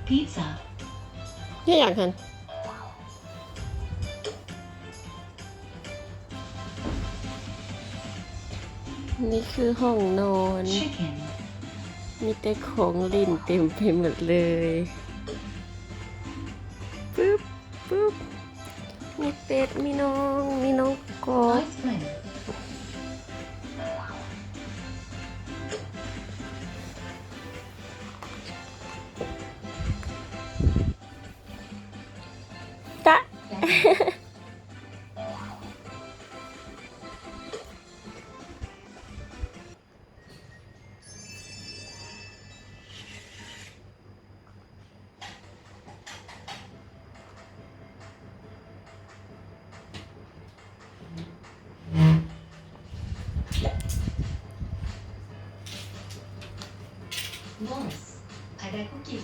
Pizza. ເຮັດຫຍັງຫັ້ນ? ນີ້ຄືຫ້ອງນອນ Chicken. ມີແຕ່ຂອງຫຼິ້ນເຕັມໄປໝົດເລີຍ. ປຶບ ປຶບ ມີເປັດ ມີນ້ອງ ມີນ້ອງກອບ Ice cream. ຕະ Boss, ada kuki.